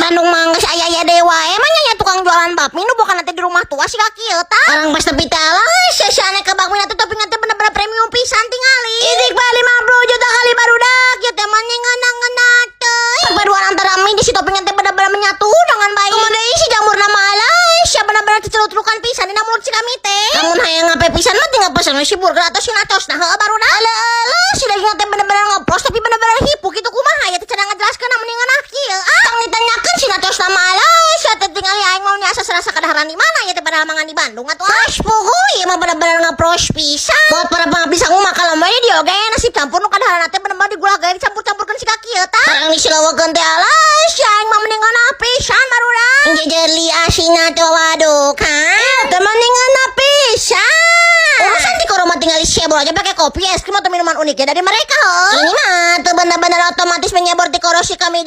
Bandung mah geus aya-aya dewa. Emangnya nya tukang jualan bakmi nu bukan nanti di rumah tua sih kaki ya tah. Orang pas tepi teh lah, sia ke bakmi nanti topping nanti bener-bener premium pisan tingali. Idik ba 50 juta kali barudak ya teh mah ngeunah-ngeunah teh. Perpaduan antara mie di si topping nanti bener-bener menyatu dengan baik. Kemudian si jamur nama alah, sia bener-bener dicelutrukan pisan dina mulut si kami teh. Lamun hayang ngape pisan mah tinggal pesen si burger atau si nachos nah heuh barudak. Alah alah, si daging teh bener-bener ngeplos tapi bener-bener hipu kitu kumaha ya teh cara ngajelaskeun mending ngeunah kieu. Ah, tong ditanyakeun si nachos nama alah, sia teh tingali aing mau asa serasa kadaharan di mana ya teh padahal mangan di Bandung atuh. Ah, puguh ieu mah bener-bener ngepros pisan. Buat para pengabdi sangu mah kalau mah dia oge nasi campur nu kadaharan teh bener-bener digula gawe dicampur-campurkeun si kaki tah. Barang disilawakeun teh alah, sia aing mah mending ngeunah pisan barudak. Jejeli asina teh waduh kan. Teh mending ngeunah pisan. Urusan di mah tinggal disebor aja pakai kopi, es krim atau minuman uniknya dari mereka. Heuh. Ini mah tuh bener-bener otomatis menyebor di korosi kami.